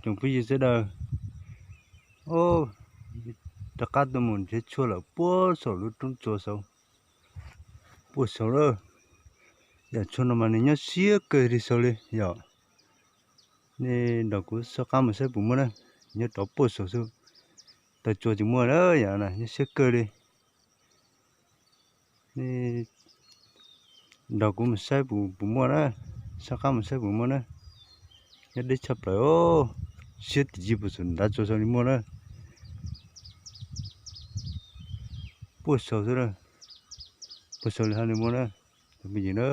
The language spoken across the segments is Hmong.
tsoom phooj ywg sawv daws, rov qab tuaj mus nrhiav tshuaj lawm puag saum lub roob tsua saud, puag saud lawm. Yam tshuaj no mas nws nyob siab kawg li saud li yom. Nej nrog kuv soj qab mus saib puas muaj na, nyob rov puag saud xwb, taw tsua tsis muaj na, yam nyob siab kawg li. Nej nrog kuv mus saib puas muaj na, soj qab mus saib puas muaj na. Nyob deb tshaj plaws, siab tim yig puag saum nrad tsua saud li muaj na. Puag saud xwb, puag saud li hab li muaj na. Tus phooj ywg na,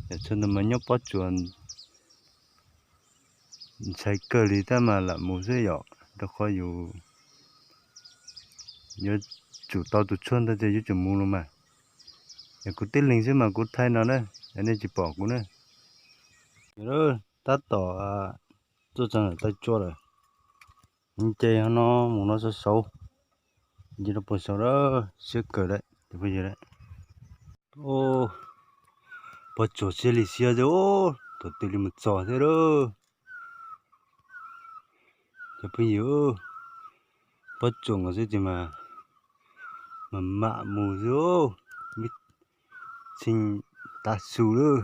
yam tshuaj ntawd mas nyob pob tsuas ntxhais kawg li tab mas lam mus xwb yom, rau qhov yus yuav tsum tau tus tshuaj ntawd ces yuav tsum mus los mas. Yog kuv tib leeg xwb mas kuv thaij no na, nej tsis pom kuv na. Tab tom tuaj txog ntawm taw tsua lawm, ces no mus no saud saud, ces rau puag saud lawm, siab kawg lawm tus phooj ywg lawm. Pob tsuas siab li siab xwb, thaum twg li mus txog thiab lawm. Cov phooj ywg, pob tsuas nkaus xwb ces mas, mas mam mus xwb, me txheej tav su lawm.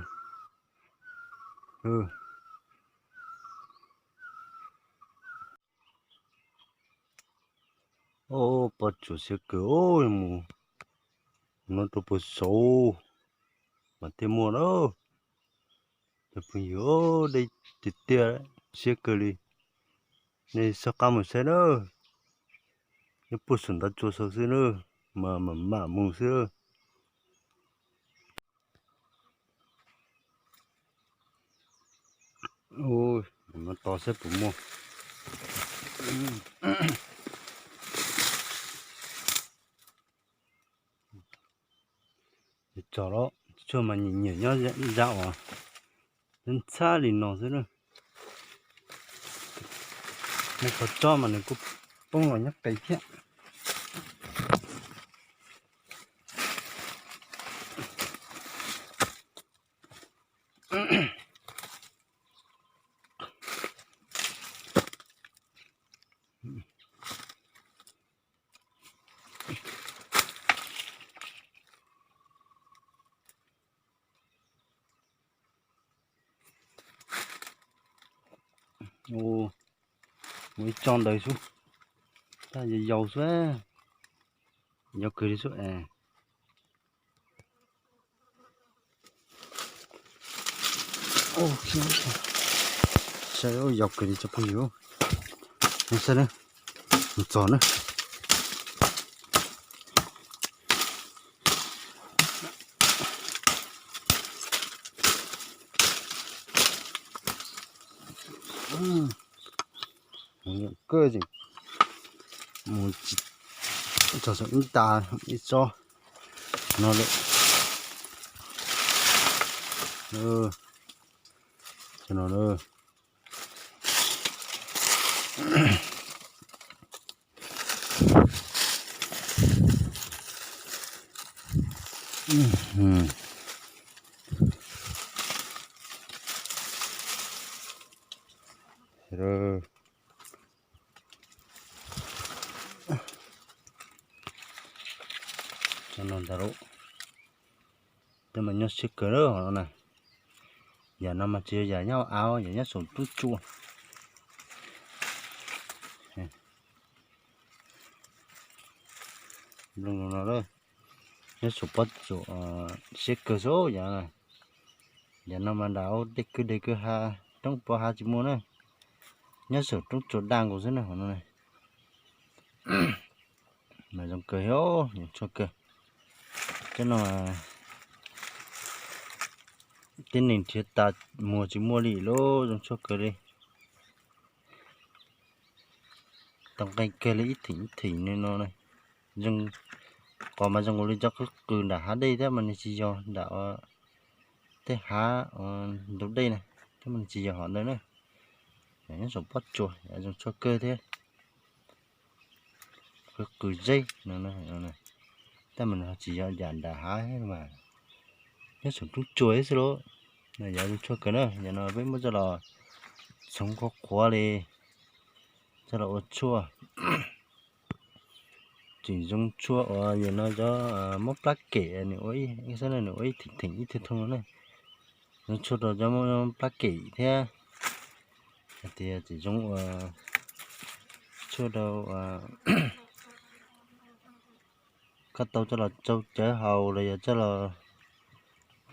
Pob tsuas siab kawg, mus no rau puag saud mas thiaj muaj na. Cov phooj ywg, deb tiag tiag, siab kawg li. Nej soj qab mus saib na, nyob puag saum ntav tsua saud xwb na, mas mam mam mus xwb. Mus no tos saib puas muaj. Tso los tshuaj mas nyiam nyiam nyob zaj uas ntxhab li no xwb na. Nws qhov tsob mas nws kuj poob los nyob qis thiab. Mus ib tsob ntawd xwb, tab yau yau xwb, yau kawg li xwb es. Saib yau kawg li cov phooj ywg, saib na, mus txog na. Kawg tseem mus txog saum ib nta ib tsob no lawm. No, no ntag lauj. Tej mas nyob siab kawg lawm hov no na. Yam no mas tsis yog yam nyob av, yam nyob saum roob tsua. Nyob saum pob tsuas siab kawg xwb yam no. Yam no mas nram ub deb kwj deg kwj ha, roob pov hav tsis muaj na. Nyob saum roob tsua daj nkaus xwb na hov no. Mas zoo kawg, zoo tshuaj kawg. Cov no tib neeg nrhiav tas muag tsis muaj li lauj, zoo tshuaj kawg li. Tau nqee kawg li ib thim ib thim li no. Qhov mas zoo nkaus li cov qwj qws nram hav dej thiab mas nws tsis yog nram tej hav ntug dej na, thiab mas nws tsis yog hom ntawd na. Nyob saum pob tsuas zoo tshuaj kawg thiab. Qwj qws zeb no, tab mas nws tsis yog yam nram hav mas nyob saum roob tsua xwb lauj. Yam zoo tshuaj kawg na, yam no peb muab coj los txhoov qhuav qhuav li, coj los ua tshuaj. Tseem zoo tshuaj uas yog no cov muab plab kem, nws ua ib xab no nws ua ib theem theem ib tug thooj no na. Zoo tshuaj rau cov muab plab kem thiab. Hais tias tseem zoo ua tshuaj rau koj tau coj los tsau cawv haus los yog coj los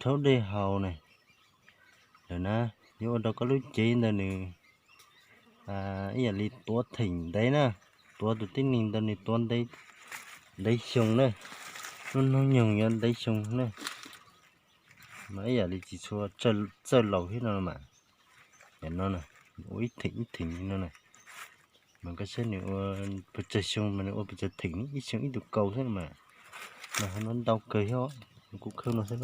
rhaub dej haus ne. Lawm na, yuav ua rau koj lub cev ntawd nws ib yam li tuav theem ntev na, tuav tus tib neeg ntawd nws tuav ntev xyoo na, lub hnub nyoog yuav ntev xyoo na. Mas ib yam li tsis tshua txawj laus thiab no mas. Yam no na, ua ib theem ib theem li no na. Mas koj saib nws ua pes tsawg xyoo mas nws ua pes tsawg theem, ib xyoo ib tug kaus xwb mas. Mas ho no ntau kawg thiab, kuv khawb no xwb.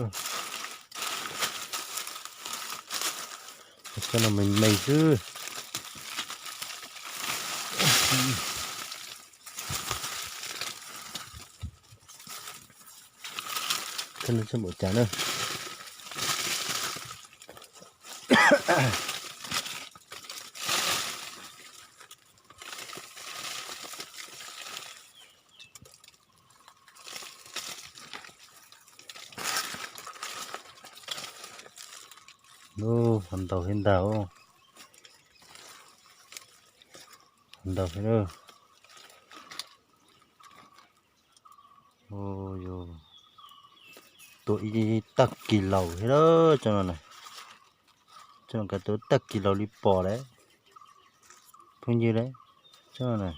Koj no me me xwb. Koj no tsis npaum cas na. Ub, ho ntau thiab ntag, ho ntau thiab. Tuav ib tag kis laus thiab tsob no na. Tsob no kav tuav tag kis laus li pom lawm, phooj ywg lawm, tsob no na.